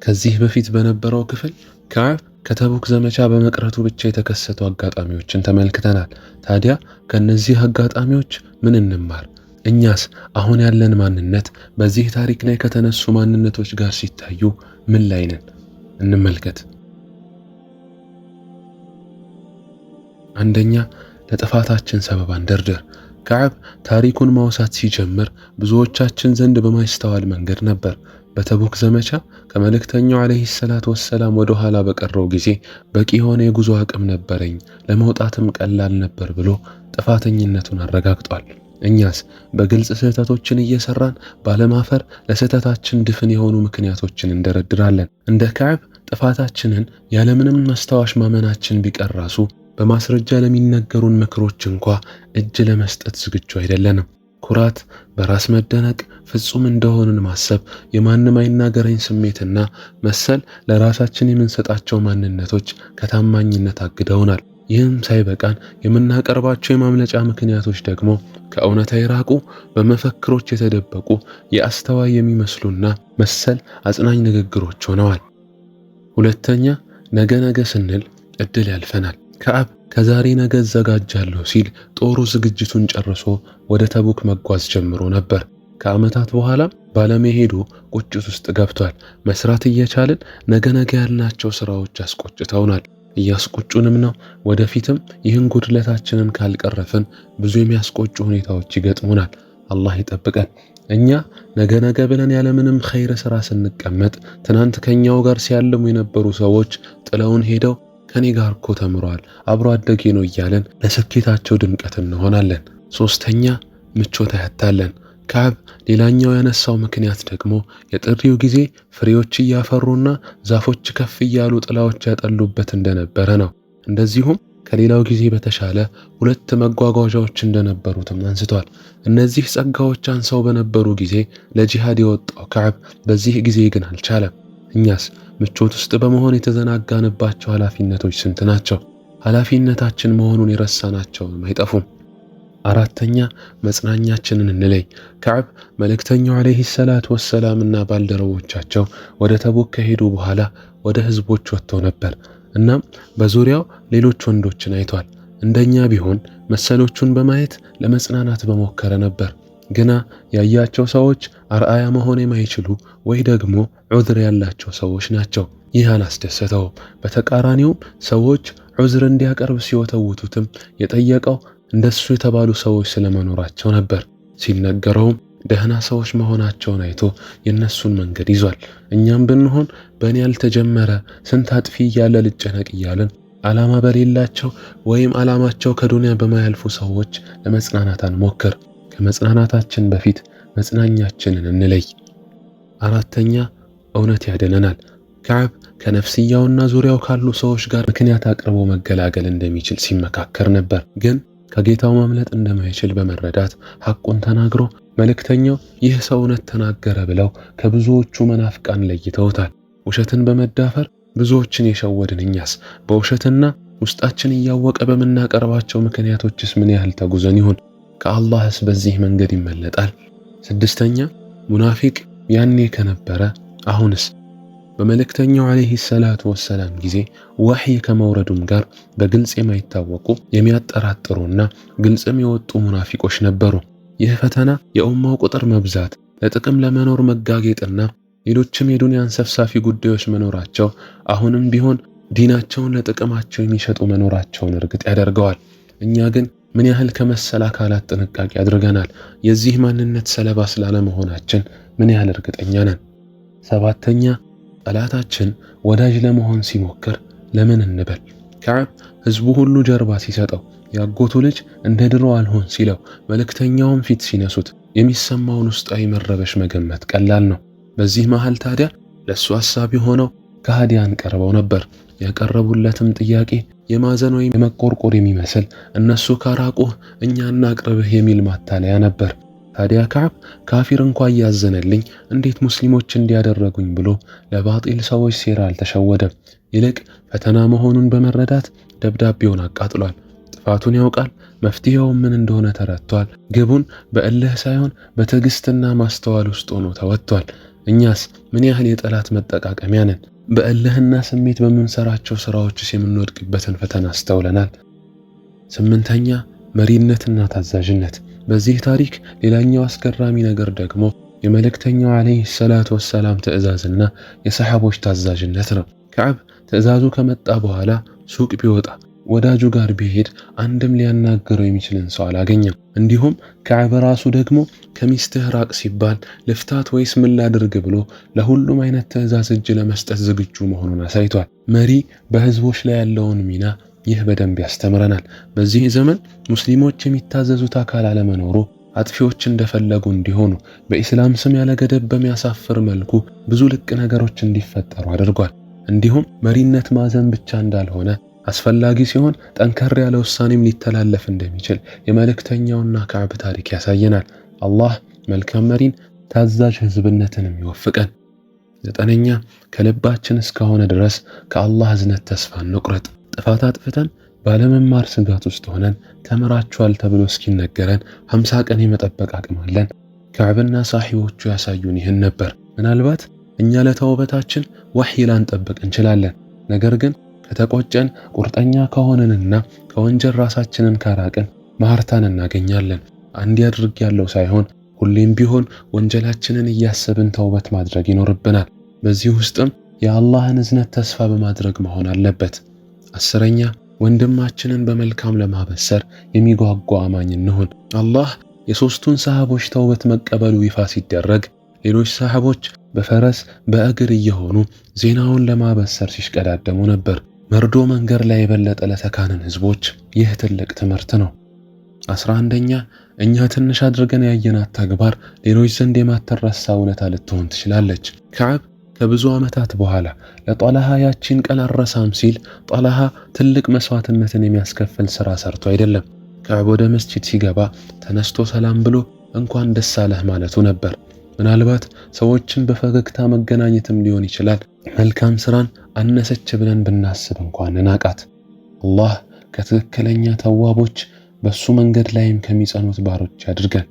ከዚህ በፊት በነበረው ክፍል ከዓብ ከተቡክ ዘመቻ በመቅረቱ ብቻ የተከሰቱ አጋጣሚዎችን ተመልክተናል። ታዲያ ከነዚህ አጋጣሚዎች ምን እንማር? እኛስ አሁን ያለን ማንነት በዚህ ታሪክ ላይ ከተነሱ ማንነቶች ጋር ሲታዩ ምን ላይ ነን? እንመልከት። አንደኛ፣ ለጥፋታችን ሰበብ አንደርድር። ከዓብ ታሪኩን ማውሳት ሲጀምር ብዙዎቻችን ዘንድ በማይስተዋል መንገድ ነበር። በተቡክ ዘመቻ ከመልእክተኛው ዓለይሂ ሰላቱ ወሰላም ወደ ኋላ በቀረው ጊዜ በቂ የሆነ የጉዞ አቅም ነበረኝ፣ ለመውጣትም ቀላል ነበር ብሎ ጥፋተኝነቱን አረጋግጧል። እኛስ በግልጽ ስህተቶችን እየሰራን ባለማፈር ለስህተታችን ድፍን የሆኑ ምክንያቶችን እንደረድራለን። እንደ ከዓብ ጥፋታችንን ያለምንም ማስታወሻ ማመናችን ቢቀር ራሱ በማስረጃ ለሚነገሩን ምክሮች እንኳ እጅ ለመስጠት ዝግጁ አይደለንም። ኩራት፣ በራስ መደነቅ፣ ፍጹም እንደሆንን ማሰብ፣ የማንም አይናገረኝ ስሜትና መሰል ለራሳችን የምንሰጣቸው ማንነቶች ከታማኝነት አግደውናል። ይህም ሳይበቃን የምናቀርባቸው የማምለጫ ምክንያቶች ደግሞ ከእውነታ የራቁ፣ በመፈክሮች የተደበቁ፣ የአስተዋይ የሚመስሉና መሰል አጽናኝ ንግግሮች ሆነዋል። ሁለተኛ፣ ነገ ነገ ስንል እድል ያልፈናል። ከዓብ ከዛሬ ነገ እዘጋጃለሁ ሲል ጦሩ ዝግጅቱን ጨርሶ ወደ ተቡክ መጓዝ ጀምሮ ነበር። ከዓመታት በኋላ ባለመሄዱ ቁጭት ውስጥ ገብቷል። መስራት እየቻልን ነገ ነገ ያልናቸው ስራዎች አስቆጭተውናል፣ እያስቆጩንም ነው። ወደፊትም ይህን ጉድለታችንን ካልቀረፍን ብዙ የሚያስቆጩ ሁኔታዎች ይገጥሙናል። አላህ ይጠብቀን። እኛ ነገ ነገ ብለን ያለምንም ኸይር ስራ ስንቀመጥ ትናንት ከኛው ጋር ሲያልሙ የነበሩ ሰዎች ጥለውን ሄደው ከኔ ጋር እኮ ተምሯል፣ አብሮ አደጌ ነው እያለን ለስኬታቸው ድምቀት እንሆናለን። ሶስተኛ፣ ምቾት አያታለን። ከዓብ ሌላኛው ያነሳው ምክንያት ደግሞ የጥሪው ጊዜ ፍሬዎች እያፈሩና ዛፎች ከፍ እያሉ ጥላዎች ያጠሉበት እንደነበረ ነው። እንደዚሁም ከሌላው ጊዜ በተሻለ ሁለት መጓጓዣዎች እንደነበሩትም አንስቷል። እነዚህ ጸጋዎች አንሰው በነበሩ ጊዜ ለጂሃድ የወጣው ከዓብ በዚህ ጊዜ ግን አልቻለም። እኛስ ምቾት ውስጥ በመሆን የተዘናጋንባቸው ኃላፊነቶች ስንት ናቸው? ኃላፊነታችን መሆኑን የረሳናቸውም አይጠፉም። አራተኛ፣ መጽናኛችንን እንለይ። ከዓብ መልእክተኛው ዓለይሂ ሰላቱ ወሰላምና ባልደረቦቻቸው ወደ ተቡክ ከሄዱ በኋላ ወደ ህዝቦች ወጥቶ ነበር። እናም በዙሪያው ሌሎች ወንዶችን አይቷል። እንደኛ ቢሆን መሰሎቹን በማየት ለመጽናናት በሞከረ ነበር። ግና ያያቸው ሰዎች አርአያ መሆን የማይችሉ ወይ ደግሞ ዑዝር ያላቸው ሰዎች ናቸው። ይህ አላስደሰተውም። በተቃራኒውም ሰዎች ዑዝር እንዲያቀርብ ሲወተውቱትም የጠየቀው እንደሱ የተባሉ ሰዎች ስለመኖራቸው ነበር። ሲነገረውም ደህና ሰዎች መሆናቸውን አይቶ የነሱን መንገድ ይዟል። እኛም ብንሆን በእኔ ያልተጀመረ ስንት አጥፊ እያለ ልጨነቅ እያለን ዓላማ በሌላቸው ወይም ዓላማቸው ከዱንያ በማያልፉ ሰዎች ለመጽናናት አንሞክር። ከመጽናናታችን በፊት መጽናኛችንን እንለይ። አራተኛ፣ እውነት ያድነናል። ከዓብ ከነፍስያውና ዙሪያው ካሉ ሰዎች ጋር ምክንያት አቅርቦ መገላገል እንደሚችል ሲመካከር ነበር። ግን ከጌታው ማምለጥ እንደማይችል በመረዳት ሐቁን ተናግሮ መልእክተኛው ይህ ሰው እውነት ተናገረ ብለው ከብዙዎቹ መናፍቃን ለይተውታል። ውሸትን በመዳፈር ብዙዎችን የሸወድን እኛስ በውሸትና ውስጣችን እያወቀ በምናቀርባቸው ምክንያቶችስ ምን ያህል ተጉዘን ይሆን? ከአላህስ በዚህ መንገድ ይመለጣል? ስድስተኛ፣ ሙናፊቅ ያኔ ከነበረ አሁንስ? በመልእክተኛው ዓለይሂ ሰላቱ ወሰላም ጊዜ ወህይ ከመውረዱም ጋር በግልጽ የማይታወቁ የሚያጠራጥሩና ግልጽም የወጡ ሙናፊቆች ነበሩ። ይህ ፈተና የኡማው ቁጥር መብዛት፣ ለጥቅም ለመኖር መጋጌጥና ሌሎችም የዱንያን ሰፍሳፊ ጉዳዮች መኖራቸው አሁንም ቢሆን ዲናቸውን ለጥቅማቸው የሚሸጡ መኖራቸውን እርግጥ ያደርገዋል። እኛ ግን ምን ያህል ከመሰል አካላት ጥንቃቄ አድርገናል? የዚህ ማንነት ሰለባ ስላለመሆናችን ምን ያህል እርግጠኛ ነን? ሰባተኛ፣ ጠላታችን ወዳጅ ለመሆን ሲሞክር ለምን እንበል? ከዓብ ህዝቡ ሁሉ ጀርባ ሲሰጠው፣ ያጎቱ ልጅ እንደ ድሮ አልሆን ሲለው፣ መልእክተኛውም ፊት ሲነሱት የሚሰማውን ውስጣዊ መረበሽ መገመት ቀላል ነው። በዚህ መሃል ታዲያ ለሱ አሳቢ ሆነው ከሃዲያን ቀርበው ነበር። ያቀረቡለትም ጥያቄ የማዘን ወይም የመቆርቆር የሚመስል እነሱ ካራቁህ እኛ እናቅርብህ የሚል ማታለያ ነበር። ታዲያ ከዓብ ካፊር እንኳ እያዘነልኝ እንዴት ሙስሊሞች እንዲያደረጉኝ ብሎ ለባጢል ሰዎች ሴራ አልተሸወደም። ይልቅ ፈተና መሆኑን በመረዳት ደብዳቤውን አቃጥሏል። ጥፋቱን ያውቃል፣ መፍትሄውም ምን እንደሆነ ተረድቷል። ግቡን በእልህ ሳይሆን በትዕግስትና ማስተዋል ውስጥ ሆኖ ተወጥቷል። እኛስ ምን ያህል የጠላት መጠቃቀሚያ ነን? በእልህና ስሜት በምንሰራቸው ስራዎችስ የምንወድቅበትን ፈተና አስተውለናል? ስምንተኛ መሪነትና ታዛዥነት። በዚህ ታሪክ ሌላኛው አስገራሚ ነገር ደግሞ የመልእክተኛው ዓለይሂ ሰላቱ ወሰላም ትዕዛዝና የሰሐቦች ታዛዥነት ነው። ከዕብ ትዕዛዙ ከመጣ በኋላ ሱቅ ቢወጣ ወዳጁ ጋር ቢሄድ አንድም ሊያናግረው የሚችልን ሰው አላገኘም። እንዲሁም ከዕብ ራሱ ደግሞ ከሚስትህ ራቅ ሲባል ልፍታት ወይስ ምን ላድርግ ብሎ ለሁሉም አይነት ትዕዛዝ እጅ ለመስጠት ዝግጁ መሆኑን አሳይቷል። መሪ በህዝቦች ላይ ያለውን ሚና ይህ በደንብ ያስተምረናል። በዚህ ዘመን ሙስሊሞች የሚታዘዙት አካል አለመኖሩ አጥፊዎች እንደፈለጉ እንዲሆኑ በኢስላም ስም ያለ ገደብ በሚያሳፍር መልኩ ብዙ ልቅ ነገሮች እንዲፈጠሩ አድርጓል። እንዲሁም መሪነት ማዘን ብቻ እንዳልሆነ አስፈላጊ ሲሆን ጠንከር ያለ ውሳኔም ሊተላለፍ እንደሚችል የመልእክተኛውና ከዕብ ታሪክ ያሳየናል። አላህ መልካም መሪን ታዛዥ ህዝብነትንም ይወፍቀን። ዘጠነኛ ከልባችን እስከሆነ ድረስ ከአላህ እዝነት ተስፋ እንቁረጥ። ጥፋት አጥፍተን ባለመማር ስጋት ውስጥ ሆነን ተምራችኋል ተብሎ እስኪነገረን 50 ቀን የመጠበቅ አቅም አለን። ከዕብና ሳሒቦቹ ያሳዩን ይህን ነበር። ምናልባት እኛ ለተውበታችን ወህይ ላንጠብቅ እንችላለን። ነገር ግን ከተቆጨን፣ ቁርጠኛ ከሆነንና ከወንጀል ራሳችንን ካራቅን ማህርታን እናገኛለን። አንድ ያድርግ ያለው ሳይሆን ሁሌም ቢሆን ወንጀላችንን እያሰብን ተውበት ማድረግ ይኖርብናል። በዚህ ውስጥም የአላህን እዝነት ተስፋ በማድረግ መሆን አለበት። አስረኛ ወንድማችንን በመልካም ለማበሰር የሚጓጓ አማኝ እንሁን። አላህ የሶስቱን ሰሃቦች ተውበት መቀበሉ ይፋ ሲደረግ ሌሎች ሰሃቦች በፈረስ በእግር እየሆኑ ዜናውን ለማበሰር ሲሽቀዳደሙ ነበር። መርዶ መንገድ ላይ የበለጠ ለተካንን ህዝቦች ይህ ትልቅ ትምህርት ነው። 11ኛ እኛ ትንሽ አድርገን ያየናት ተግባር ሌሎች ዘንድ የማትረሳ እውነታ ልትሆን ትችላለች። ከዕብ ከብዙ ዓመታት በኋላ ለጠልሃ ያቺን ቀን አልረሳም ሲል ጠልሃ ትልቅ መስዋዕትነትን የሚያስከፍል ስራ ሰርቶ አይደለም። ከዕብ ወደ መስጂድ ሲገባ ተነስቶ ሰላም ብሎ እንኳን ደስ አለህ ማለቱ ነበር። ምናልባት ሰዎችን በፈገግታ መገናኘትም ሊሆን ይችላል። መልካም ስራን አነሰች ብለን ብናስብ እንኳን እናቃት። አላህ ከትክክለኛ ተዋቦች በሱ መንገድ ላይም ከሚጸኑት ባሮች ያድርገን።